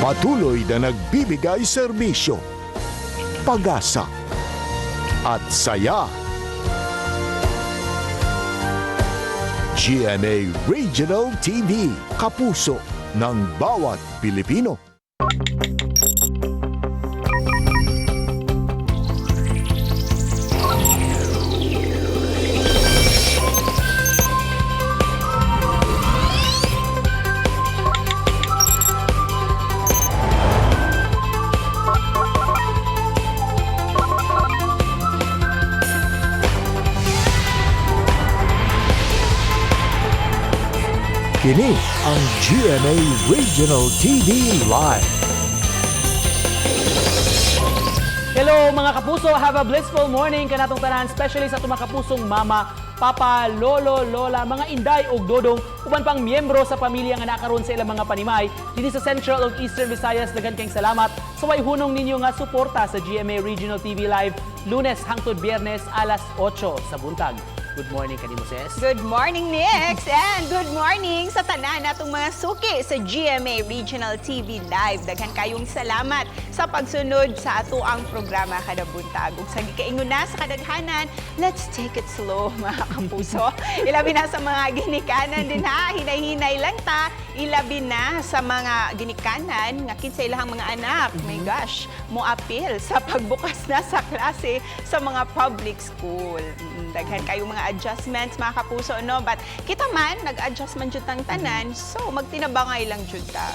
Patuloy na nagbibigay serbisyo, pag-asa at saya. GMA Regional TV, kapuso ng bawat Pilipino. Kini ang GMA Regional TV Live. Hello, mga kapuso! Have a blissful morning kanatong tanan, especially sa atong mga kapusong mama, papa, lolo, lola, mga inday ug dodong, uban pang miyembro sa pamilya nga nakaroon sa ilang mga panimay dinhi sa Central ug Eastern Visayas. Daghan kayong salamat sa way hunong ninyo nga suporta sa GMA Regional TV Live, Lunes hangtod Biyernes, alas 8 sa buntag. Good morning kanimo, Ses. Good morning, Nix! And good morning sa tanan natong mga suki sa GMA Regional TV Live. Daghan kayong salamat sa pagsunod sa atoang programa kada buntag. Ug sa gikaingon na sa kadaghanan, let's take it slow, mga kapuso. Ilabi na sa mga ginikanan din ha, hinay-hinay lang ta. Ilabi na sa mga ginikanan nga kinsa ilahang mga anak. My gosh, moapil sa pagbukas na sa klase sa mga public school. Daghan kayong mga adjustments, mga kapuso, no? But kita man, nag-adjust man jud tang tanan, so magtinabangay lang jud ta.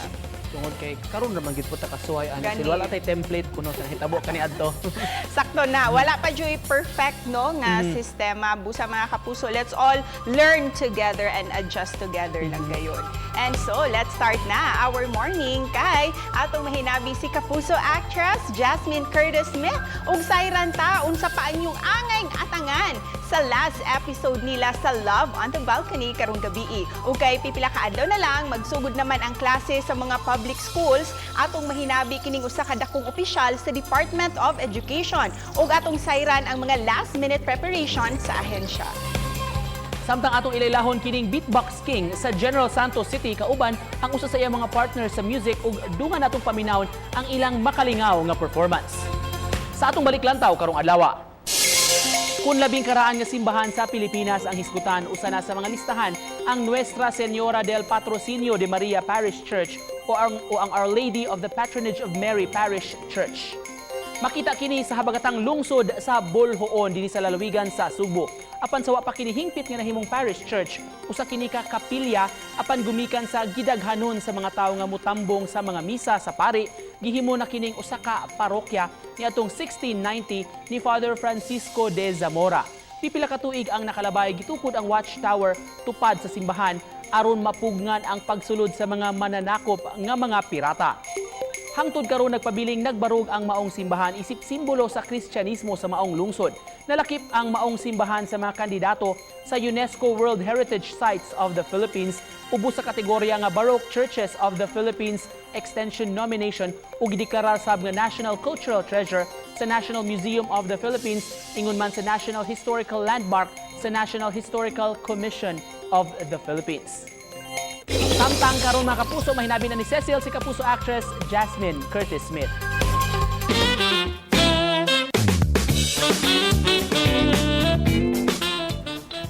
Tungod kay karon ra man gid po ta kasuhay ani Gani. sil, wala tay template kuno sa nahitabo kani adto. Sakto na, wala pa juy perfect, no, nga sistema. Busa, mga kapuso, let's all learn together and adjust together lang gayon. And so, let's start na our morning kay atong mahinabi si kapuso actress Jasmine Curtis Smith ug sayran ta unsa pa ang inyong angay atangan sa last episode nila sa Love on the Balcony karong gabi. Ug kay pipila ka adlaw na lang magsugod naman ang klase sa mga public schools, atong mahinabi kining usa ka dakong opisyal sa Department of Education ug atong sayran ang mga last minute preparation sa ahensya. Samtang atong ilaylahon kining Beatbox King sa General Santos City kauban ang usa sa iyang mga partner sa music ug dungan natong paminawon ang ilang makalingaw nga performance. Sa atong baliklantaw karong adlaw. Kung 10 karaan nga simbahan sa Pilipinas ang hisgutan, usa na sa mga listahan ang Nuestra Señora del Patrocinio de Maria Parish Church o ang Our Lady of the Patronage of Mary Parish Church. Makita kini sa habagatang lungsod sa Boljoon dinhi sa lalawigan sa Sugbo. Apan sa wa pa kini hingpit nga nahimong parish church, usa kini ka kapilya apan gumikan sa gidaghanon sa mga tawo nga mutambong sa mga misa sa pari, gihimo na kining usa ka parokya niadtong 1690 ni Father Francisco de Zamora. Pipila ka tuig ang nakalabay, gitukod ang watchtower tupad sa simbahan aron mapugngan ang pagsulod sa mga mananakop nga mga pirata. Hangtod karon nagpabiling nagbarug ang maong simbahan isip simbolo sa Kristyanismo sa maong lungsod. Nalakip ang maong simbahan sa mga kandidato sa UNESCO World Heritage Sites of the Philippines ubos sa kategorya nga Baroque Churches of the Philippines Extension Nomination ug gideklarar sab nga National Cultural Treasure sa National Museum of the Philippines, ingon man sa National Historical Landmark sa National Historical Commission of the Philippines. Samtang karon, mga kapuso, mahinabi na ni Cecil si kapuso actress Jasmine Curtis Smith.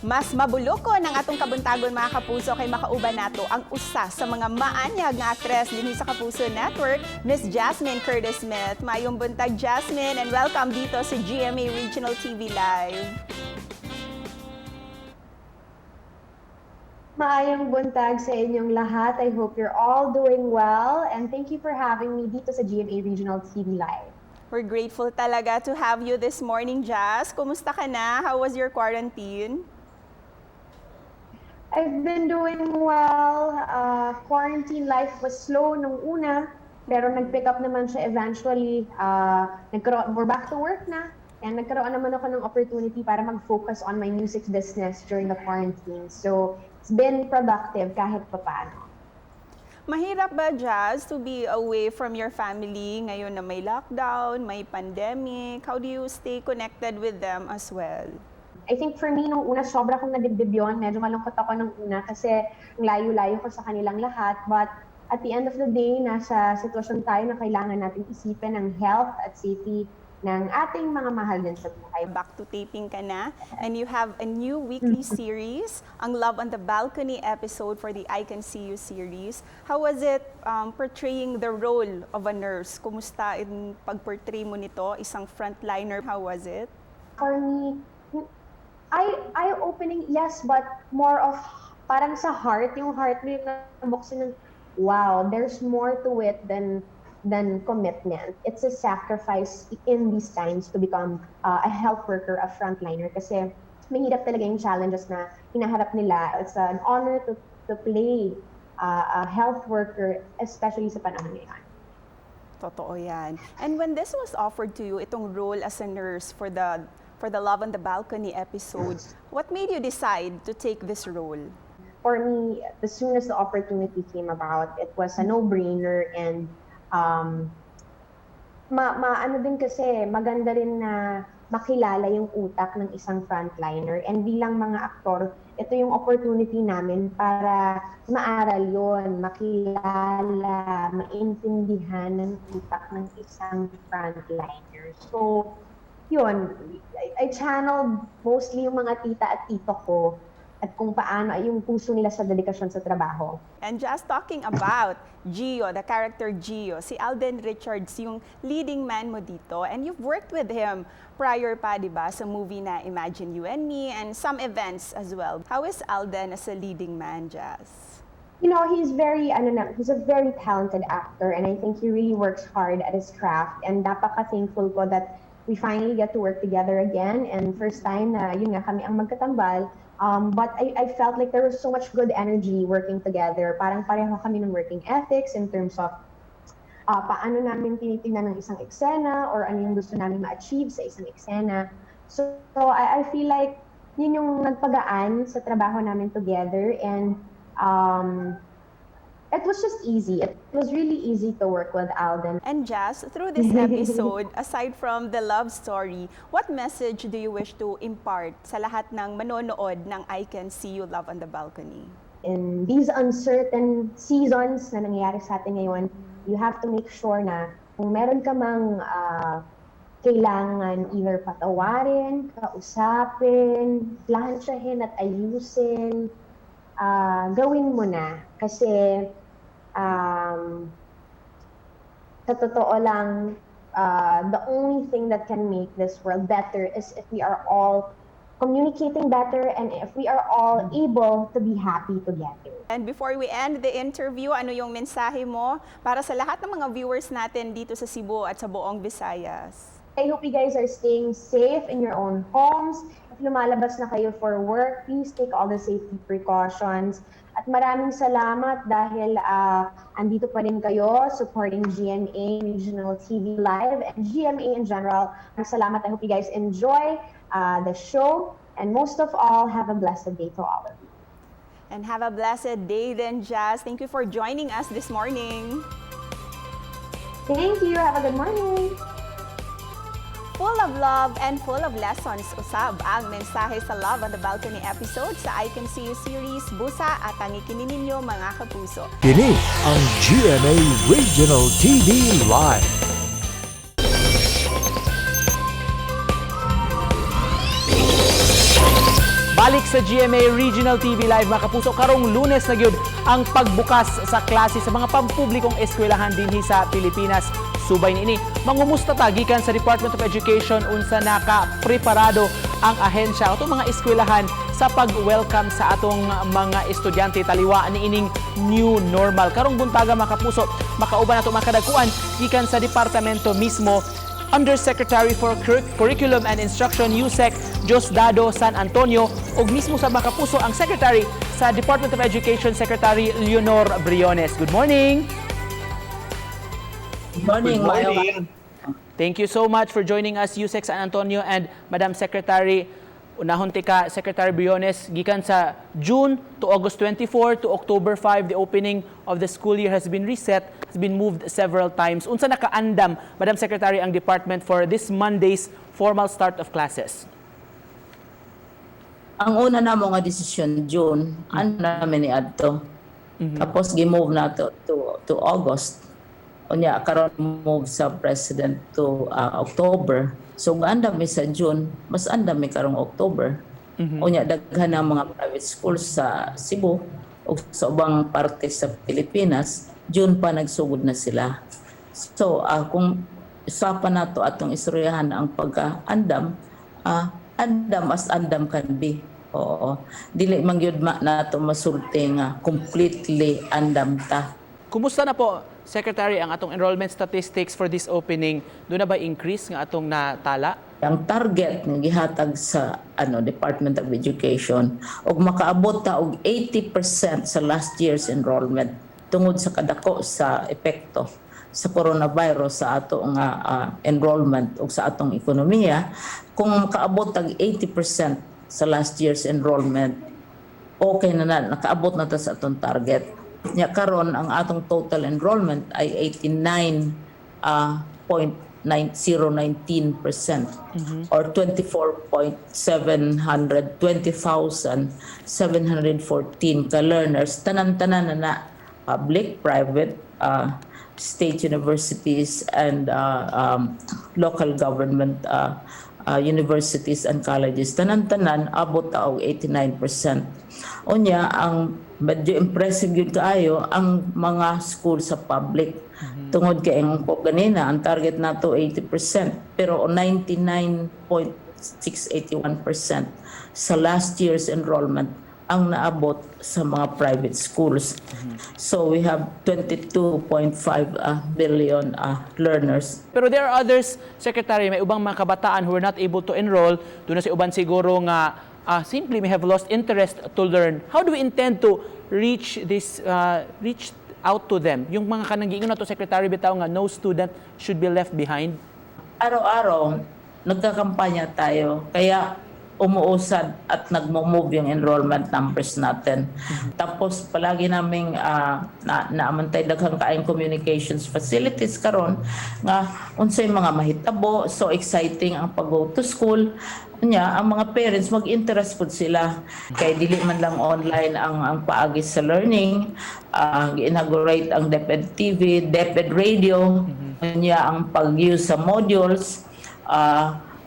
Mas mabuloko ng atong kabuntagon, mga kapuso, kay makauban nato ang usa sa mga maanyag nga aktres dinhi sa Kapuso Network, Miss Jasmine Curtis Smith. Maayong buntag, Jasmine, and welcome dito sa GMA Regional TV Live. Maayong buntag sa inyong lahat. I hope you're all doing well and thank you for having me dito sa GMA Regional TV Live. We're grateful talaga to have you this morning, Jas. Kumusta ka na? How was your quarantine? I've been doing well. Quarantine life was slow nung una, pero nag-pick up naman siya eventually. We're back to work na. And nagkaroon naman ako ng opportunity para mag-focus on my music business during the quarantine. So, it's been productive kahit papaano. Mahirap ba, Jazz, to be away from your family ngayon na may lockdown, may pandemic? How do you stay connected with them as well? I think for me, nung una, sobra akong nadibdib yun. Medyo malungkot ako nung una kasi ang layo-layo ko sa kanilang lahat. But At the end of the day, nasa sitwasyon tayo na kailangan natin isipin ang health at safety ng ating mga mahal din sa buhay. Back to taping ka na and you have a new weekly series, ang Love on the Balcony episode for the I Can See You series. How was it portraying the role of a nurse? Kumusta in pag-portray mo nito, isang frontliner? How was it? For me, eye-opening, yes, but more of parang sa heart, yung heart mo yung nabuksan ng, "Wow, there's more to it than commitment." It's a sacrifice in these times to become a health worker, a frontliner, kasi mahirap talaga yung challenges na hinaharap nila. It's an honor to play a health worker, especially sa panahon ngayon. Totoo yan. And when this was offered to you, itong role as a nurse for the Love on the Balcony episode, what made you decide to take this role? For me, as soon as the opportunity came about, it was a no-brainer and ma ano din kasi, maganda rin na makilala yung utak ng isang frontliner. And bilang mga aktor, ito yung opportunity namin para maaral yon, makilala, maintindihan ng utak ng isang frontliner. So, yun, I channeled mostly yung mga tita at tito ko at kung paano ay yung puso nila sa dedikasyon sa trabaho. And just talking about Gio, the character Gio, si Alden Richards yung leading man mo dito. And you've worked with him prior pa, di ba, sa movie na Imagine You and Me and some events as well. How is Alden as a leading man, Jazz? He's very, ano na, he's a very talented actor and I think he really works hard at his craft, and napaka-thankful ko that we finally get to work together again, and first time na yun nga kami ang magkatambal. But I felt like there was so much good energy working together. Parang pareho kami ng working ethics in terms of paano namin tinitingnan ng isang eksena or ano yung gusto namin ma-achieve sa isang eksena. So I feel like yun yung nagpagaan sa trabaho namin together and it was just easy. It was really easy to work with Alden. And Jazz, through this episode, aside from the love story, what message do you wish to impart sa lahat ng manonood ng I Can See You: Love on the Balcony? In these uncertain seasons na nangyayari sa atin ngayon, you have to make sure na kung meron ka mang kailangan either patawarin, kausapin, plantsahin at ayusin, gawin mo na. Kasi sa totoo lang, the only thing that can make this world better is if we are all communicating better and if we are all able to be happy together. And before we end the interview, ano yung mensahe mo para sa lahat ng mga viewers natin dito sa Cebu at sa buong Visayas? I hope you guys are staying safe in your own homes. If lumalabas na kayo for work, please take all the safety precautions. At maraming salamat dahil andito pa rin kayo supporting GMA Regional TV Live and GMA in general. Maraming salamat. I hope you guys enjoy the show. And most of all, have a blessed day to all of you. And have a blessed day then, Jazz. Thank you for joining us this morning. Thank you. Have a good morning. Full of love and full of lessons usab ang mensahe sa Love on the Balcony episode sa I Can See You series. Busa at ang ninyo, mga kapuso. Kini ang GMA Regional TV Live. Balik sa GMA Regional TV Live, mga kapuso, karong Lunes na gyud ang pagbukas sa klase sa mga pampublikong eskwelahan dinhi sa Pilipinas. Subay niini, mangumusta ta gikan sa Department of Education unsa naka-preparado ang ahensya atong mga eskwelahan sa pag-welcome sa atong mga estudyante taliwa niining new normal. Karong buntaga, mga kapuso, makauban nato mga kadagkuan gikan sa departamento mismo, Undersecretary for Curriculum and Instruction, Usec Diosdado San Antonio, ug mismo sa, mga kapuso, ang Secretary sa Department of Education, Secretary Leonor Briones. Good morning! Good morning. Good morning. Thank you so much for joining us, Usec San Antonio and Madam Secretary. Unahon tika, Secretary Briones, gikan sa June to August 24 to October 5, the opening of the school year has been reset, has been moved several times. Unsa nakaandam, Madam Secretary, ang department for this Monday's formal start of classes? Ang una namo nga desisyon June, ano namin ni adto? Tapos gi-move na to August. Unya karon move sa president to October. So andam mi sa June, mas andam mi karong October. Unya daghan ang mga private schools sa Cebu ug sa ubang parte sa Pilipinas, June pa nagsugod na sila. So kung usapan nato atong istoryahan ang pagka-andam, andam as andam can be. Oo. Dili man gyud nato masulti nga completely andam ta. Kumusta na po, Secretary, ang atong enrollment statistics for this opening? Duna ba increase nga atong natala? Ang target nga gihatag sa ano Department of Education og makaabot ta og 80% sa last year's enrollment tungod sa kadako sa epekto sa coronavirus sa ato nga enrollment ug sa atong ekonomiya. Kung makaabot tag 80% sa last year's enrollment, okay na na, nakaabot na ta sa atong target. Nya karon ang atong total enrollment ay 89 0.9019% or 24.720,714 ka learners, tanan-tanan na na, public, private, state universities and local government universities and colleges, tanan-tanan abot ta og 89%. Unya ang medyo impressive yun kaayo ang mga school sa public tungod kay ang ko ganina, ang target nato 80% pero 99.681% sa last year's enrollment ang naabot sa mga private schools. So we have 22.5 million learners. Pero there are others, Secretary, may ubang mga kabataan who are not able to enroll. Duna say uban siguro nga simply may have lost interest to learn. How do we intend to reach out to them? Yung mga kanang giingon nato, Secretary, bitaw nga no student should be left behind. Araw-araw, nagkakampanya tayo. Kaya umuusad at nagmo-move yung enrollment numbers natin. Tapos palagi naming na naamantay daghang kaayong communications facilities karon nga unsay mga mahitabo, so exciting ang pag-go to school. Nya ang mga parents mag-interest pud sila kay dili man lang online ang paagi sa learning. Gi-inaugurate ang DepEd TV, DepEd Radio, unya ang pag-use sa modules,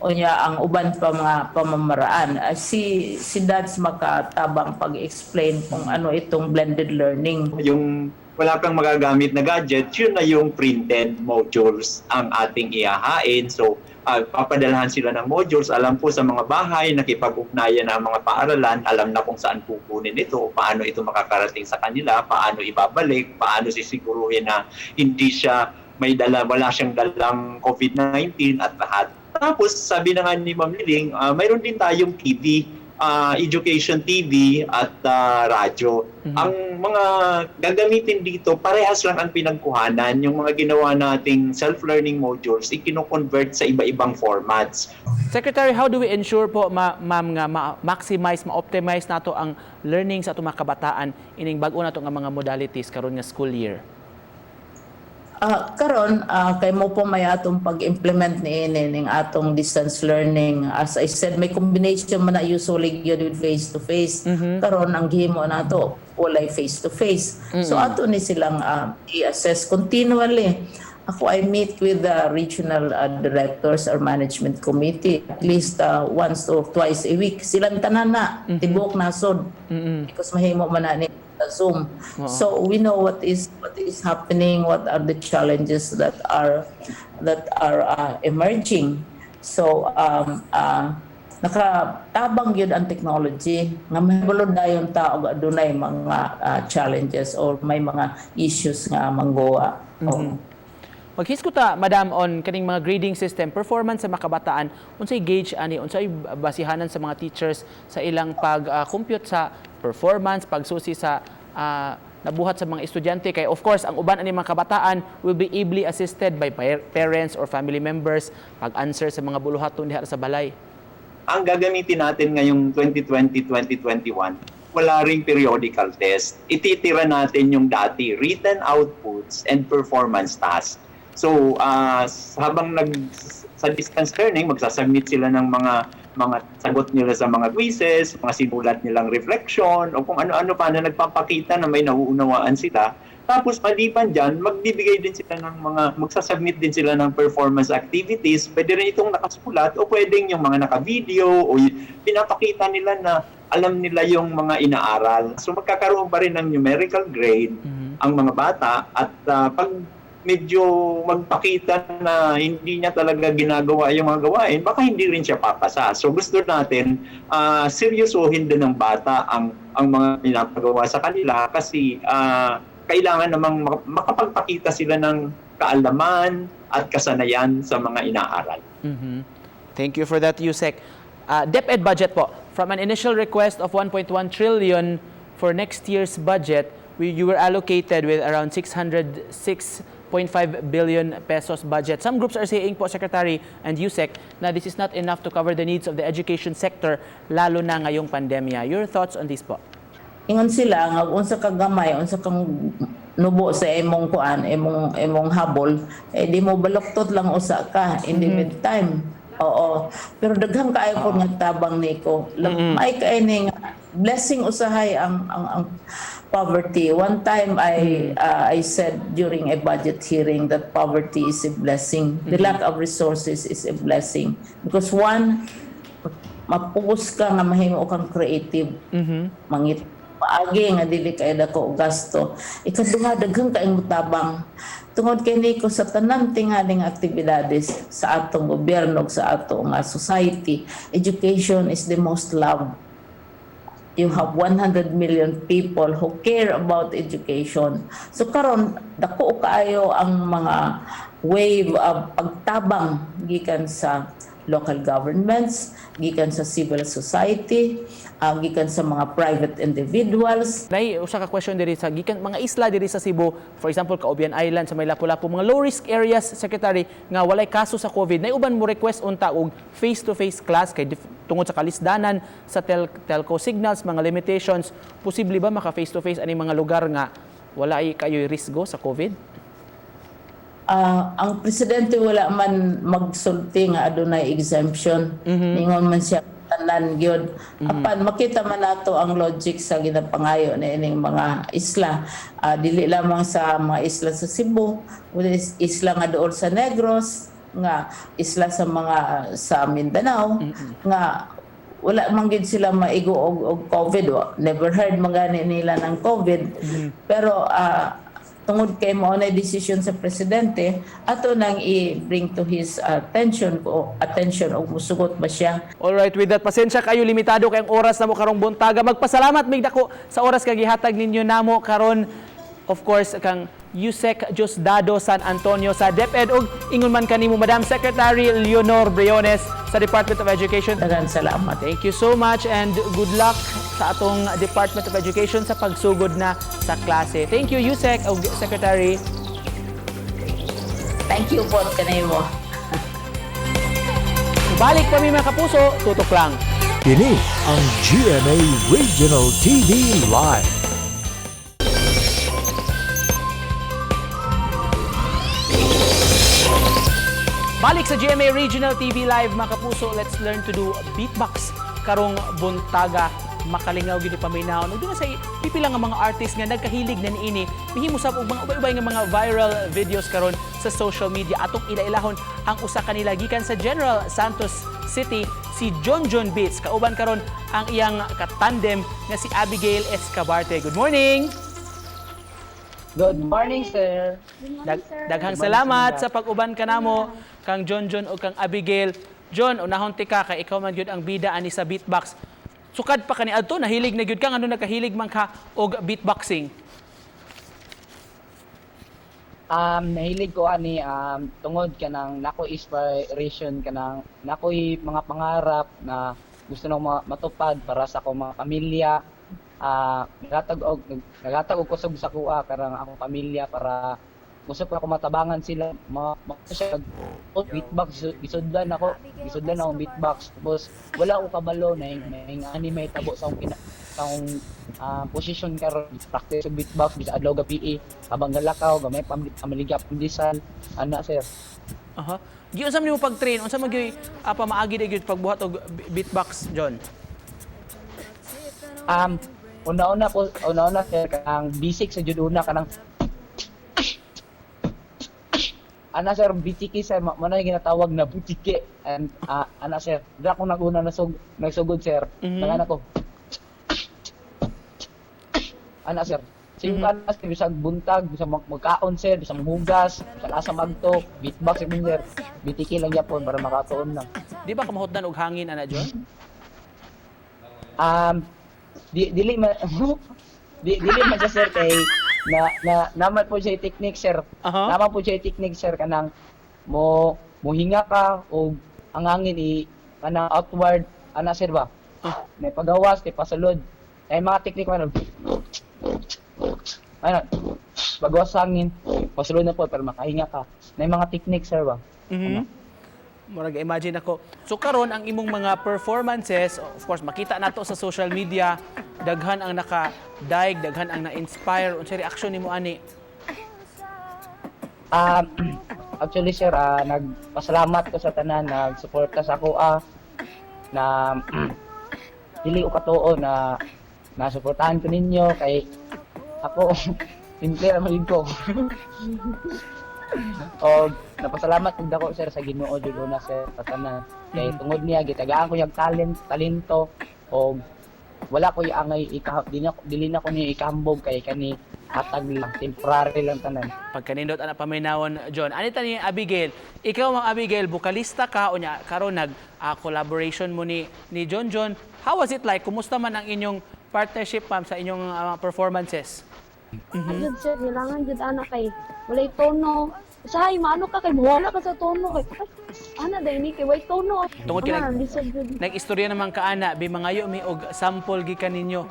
unya ang uban pa mga pamamaraan. Si Dads makatabang pag-explain kung ano itong blended learning. Yung wala kang magagamit na gadget, yun na yung printed modules ang ating ihahain. So, papadalhan sila ng modules. Alam po sa mga bahay, nakipag-ugnayan na ang mga paaralan, alam na kung saan kukunin ito, paano ito makakarating sa kanila, paano ibabalik, paano sisiguruhin na hindi siya may dala, wala siyang dalang COVID-19 at lahat. Tapos, sabi na nga ni Ma'am Liling, mayroon din tayong TV, education TV at radyo. Ang mga gagamitin dito, parehas lang ang pinagkuhanan. Yung mga ginawa nating self-learning modules, ikino-convert sa iba-ibang formats. Secretary, how do we ensure po, ma'am, nga ma-maximize, ma-optimize nato ang learning sa atong mga kabataan ining bag-o nato nga mga modalities karon nga school year? Karon kay mo po may atong pag-implement ni ini ning atong distance learning. As I said, may combination man na usually gyud with face to face. Karon ang gihimo nato walay face to face. So ato ni silang i-assess continually. Ako, I meet with the regional directors or management committee at least once or twice a week. Silang tanan na, tibuok nasod. Because mahimo man na ni sa Zoom. So we know what is happening, what are the challenges that are emerging. So nakatabang yun ang technology nga mahibalo dayon ta og adunay mga challenges or may mga issues nga mangguwa. Oo. Maghisgot ta, Madam, on kaning mga grading system, performance sa mga kabataan, unsay gauge ani, unsay basihanan sa mga teachers sa ilang pag-compute sa performance, pagsusi sa nabuhat sa mga estudyante? Kay of course ang uban ani mga kabataan will be ably assisted by parents or family members pag-answer sa mga buluhaton diha sa balay. Ang gagamitin natin ngayong 2020-2021, wala ring periodical test. Ititira natin yung dati, written outputs and performance tasks. So, habang nag sa distance learning, magsasubmit sila ng mga mga sagot nila sa mga quizzes, mga sinulat nilang reflection, o kung ano-ano pa na nagpapakita na may nauunawaan sila. Tapos maliban dyan, magbibigay din sila ng mga, magsasubmit din sila ng performance activities. Pwede rin itong nakasulat o pwedeng yung mga naka-video o pinapakita nila na alam nila yung mga inaaral. So magkakaroon pa rin ng numerical grade ang mga bata at pag medyo magpakita na hindi niya talaga ginagawa yung mga gawain, baka hindi rin siya papasa. So gusto natin seryosohin din ng bata ang mga pinapagawa sa kanila kasi kailangan namang makapagpakita sila ng kaalaman at kasanayan sa mga inaaral. Thank you for that, Usec. DepEd budget po. From an initial request of 1.1 trillion for next year's budget, you were allocated with around 606.5 billion pesos budget. Some groups are saying po, Secretary and Usec, na this is not enough to cover the needs of the education sector, lalo na ngayong pandemya. Your thoughts on this po? Ingon sila nga unsa ka gamay, unsa kang nubo sa imong kuan, imong habol, eh di mo baluktot lang usa ka in the meantime. Oo. Pero daghan kaayo po nga tabang niko. May kay ni nga blessing usahay ang poverty. One time I said during a budget hearing that poverty is a blessing. The lack of resources is a blessing because one, mapugos ka nga mahimo kang creative. Mangit paagi nga dili kay dako og gasto. Ikaduha, daghan kaayong mutabang tungod kay niko sa tanan tingaling aktibidades sa atong gobyerno ug sa atong society. Education is the most loved. You have 100 million people who care about education. So karon dako kaayo ang mga wave of pagtabang gikan sa local governments, gikan sa civil society, gikan sa mga private individuals. Nay, usa ka question diri sa gikan mga isla diri sa Cebu, for example, Caubian Island sa may Lapu-Lapu, mga low risk areas, Secretary, nga walay kaso sa COVID. Nay uban mo request unta og face-to-face class kay tungod sa kalisdanan sa telco signals, mga limitations, posible ba maka face-to-face ani mga lugar nga wala ay kayo'y risgo sa COVID? Ang presidente wala man magsulti nga adunay exemption. Ningon man siya tanan gyud. Apan makita man nato ang logic sa ginapangayo ni ining mga isla. Dili lamang sa mga isla sa Cebu, kundi isla nga duol sa Negros, nga isla sa mga sa Mindanao nga wala man gid sila maigo og COVID. Never heard man gani nila ng COVID. Pero tungod kay mao na desisyon sa presidente, ato nang i-bring to his attention ko attention og musugot ba siya. Alright, with that, pasensya kayo, limitado kayong oras namo karong buntaga. Magpasalamat mig dako sa oras kag gihatag ninyo namo karon. Of course, kang Usec Diosdado San Antonio sa DepEd ug ingon man kanimo, Madam Secretary Leonor Briones sa Department of Education. Daghang salamat. Thank you so much and good luck sa atong Department of Education sa pagsugod na sa klase. Thank you, Usec ug Secretary. Thank you po kanimo. Balik pa mi, mga kapuso, tutok lang. Kini ang GMA Regional TV Live. Balik sa GMA Regional TV Live, mga kapuso, let's learn to do beatbox karong buntaga. Makalingaw gid paminaw. Ug duna sa pipila nga mga artist nga nagkahilig na niini, mihimo sab og mga ubay-ubay nga mga viral videos karon sa social media. Atong ila-ilahon ang usa kanila gikan sa General Santos City, si John John Beats. Kauban karon ang iyang katandem nga si Abigail Escabarte. Good morning! Good morning, sir. Daghang salamat sa pag-uban kanamo kang John John o kang Abigail. John, unahon tika kay ikaw man gyud ang bida ani sa beatbox. Sukad pa kani adto nahilig na gyud ka, ngano nakahilig man ka og beatboxing? Nahilig ko ani tungod kanang nako inspiration, kanang nakoy mga pangarap na gusto nang matupad para sa akong mga pamilya. Naghatag og kusog sa kuha karang akong pamilya para gusto ko ako matabangan sila ma siya oh, beatbox gisudlan ako beatbox, tapos wala ko kabalo na ani may tabo sa akong sa akong posisyon karon. Practice og beatbox bisa adlaw gabi habang galakaw gamay pamaligya pandesal ana, sir. Aha. Giunsa man nimo pag-train? Unsa man gyud pamaagi di gyud pagbuhat og beatbox, John? Una-una po, una-una, sir, ang basic sa jud una kanang ana, sir, BTK, sir, mo na yung ginatawag na butike and ana, sir, dira ko naguna nagsugod, sir. Nagana ko ana, sir. Sige mm sir, bisag buntag, bisag magkaon, sir, bisag manghugas, bisag asa magto, beatbox sir, sir. BTK lang yapon para makatuon lang. Di ba kamahutdan og hangin ana, John? Di dili man di dili man siya, sir, kay na na naman po siya technique, sir. Naman po siya technique, sir, kanang mo mohinga ka o ang hangin i kanang outward ana, sir, ba. May pagawas kay pasulod. Ay mga technique man ano, pagawas sa hangin, pasulod na po pero makahinga ka. May mga technique, sir, ba. Murag imagine ako. So karon ang imong mga performances, of course makita nato sa social media, daghan ang naka-daig, daghan ang na-inspire. Unsay reaction nimo ani? Actually, sir, nagpasalamat ko sa tanan nagsuporta sa ako na dili ko katuo na nasuportahan ko ninyo kay ako simple ra man ko. O napasalamat pud ako, sir, sa Ginoo jud una, sir, sa tanan. Kay tungod niya gitagaan ko yung talento og wala ko angay ika dili na ko niya ikahambog kay kani hatag lang, temporary lang tanan. Pagkanindot ana paminawon, John. Anita ni Abigail, ikaw, Ma'am Abigail, vokalista ka unya karon nag collaboration mo ni John John. How was it like? Kumusta man ang inyong partnership, ma'am, sa inyong performances? Jud, sir, kailangan jud ana kay walay tono. Usahay maano ka kay mawala ka sa tono kay ay, ana dai ni kay way tono. Tungod kay Ana, lisod jud. Nag-istorya naman ka ana, bi mangayo mi og sample gikan ninyo.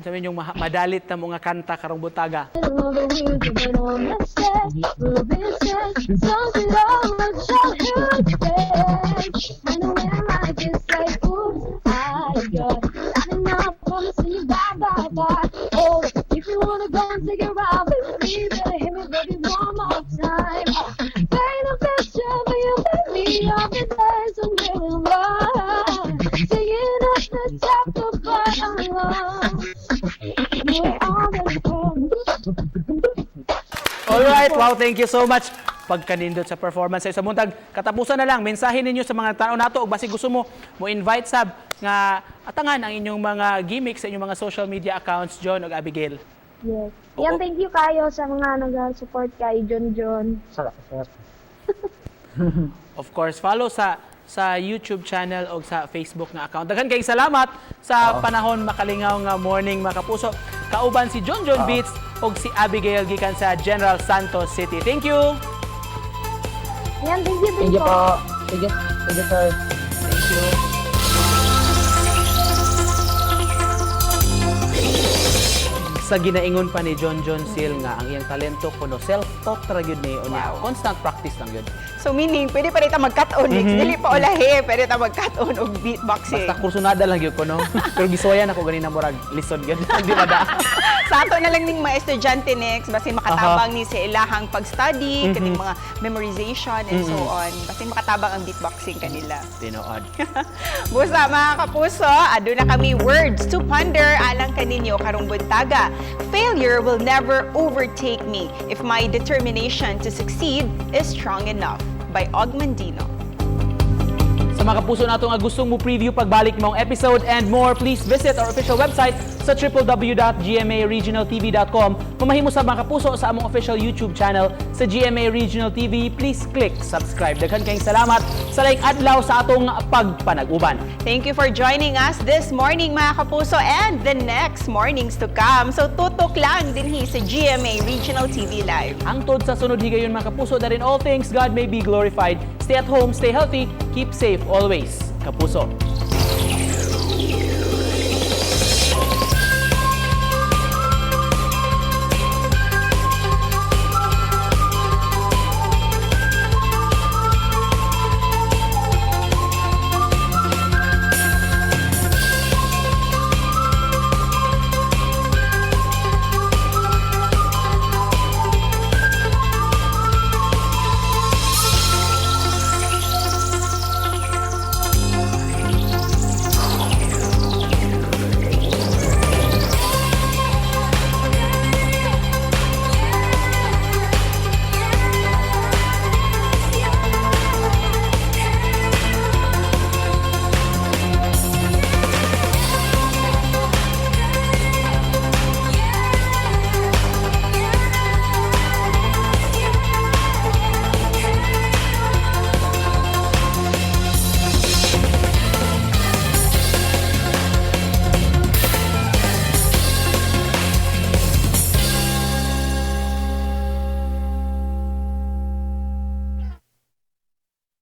Sa inyong madalit na mga kanta karong buntaga. All the weeds have been on the set, will be said, something all my childhood days. And when life is like, oops, I got nothing now, promising you bye, bye, bye. Oh, if you wanna go and take a ride with me, better hit me, baby, one more time. Paint a picture for you, baby, of the days I'm living by. Singing at the top of my lungs. We're all gonna come. Alright, wow, thank you so much. Pagkanindot sa performance sa buntag. Katapusan na lang, mensahe ninyo sa mga tao nato ug basig gusto mo mo invite sab nga atangan ang inyong mga gimmicks sa inyong mga social media accounts, John ug Abigail. Yes. Yan, thank you kayo sa mga nag-support kay John John. Sa sir. Of course, follow sa YouTube channel o sa Facebook nga account. Daghan kayong salamat sa panahon, makalingaw nga morning, mga kapuso. Kauban si John John Beats ug si Abigail gikan sa General Santos City. Thank you. Yan, thank you din Thank you po. po. Thank you, thank you, sir. Thank you. Sa ginaingon pa ni John John Seal nga ang iyang talento kuno self-taught ra gyud ni unya. Constant practice lang gyud. So meaning, pwede pa rin ta mag-cut-on, Nix. Dili pa ulahi, pwede ta mag-cut-on og beatboxing. Basta kursunada lang gyud ko, no. Pero gisuwayan ako ganina, murag lisod gyud. Di ba da? Sa ato na lang ning mga estudyante, Nix, basin makatabang ni sa ilahang pag-study, kaning mga memorization and so on. Basin makatabang ang beatboxing kanila. Tinuod. Busa, mga kapuso, aduna kami words to ponder alang kaninyo karong buntaga. "Failure will never overtake me if my determination to succeed is strong enough." By Og Mandino. Sa mga kapuso nato nga gustong mo preview pagbalik maong episode and more, please visit our official website sa www.gmaregionaltv.com. Mamahimo sa mga kapuso sa among official YouTube channel sa GMA Regional TV, please click subscribe. Daghan kayong salamat sa laing adlaw sa atong pagpanag-uban. Thank you for joining us this morning, mga kapuso, and the next mornings to come. So tutok lang dinhi sa GMA Regional TV Live. Hangtod sa sunod higayon, mga kapuso, that in all things God may be glorified. Stay at home, stay healthy, keep safe always. Kapuso.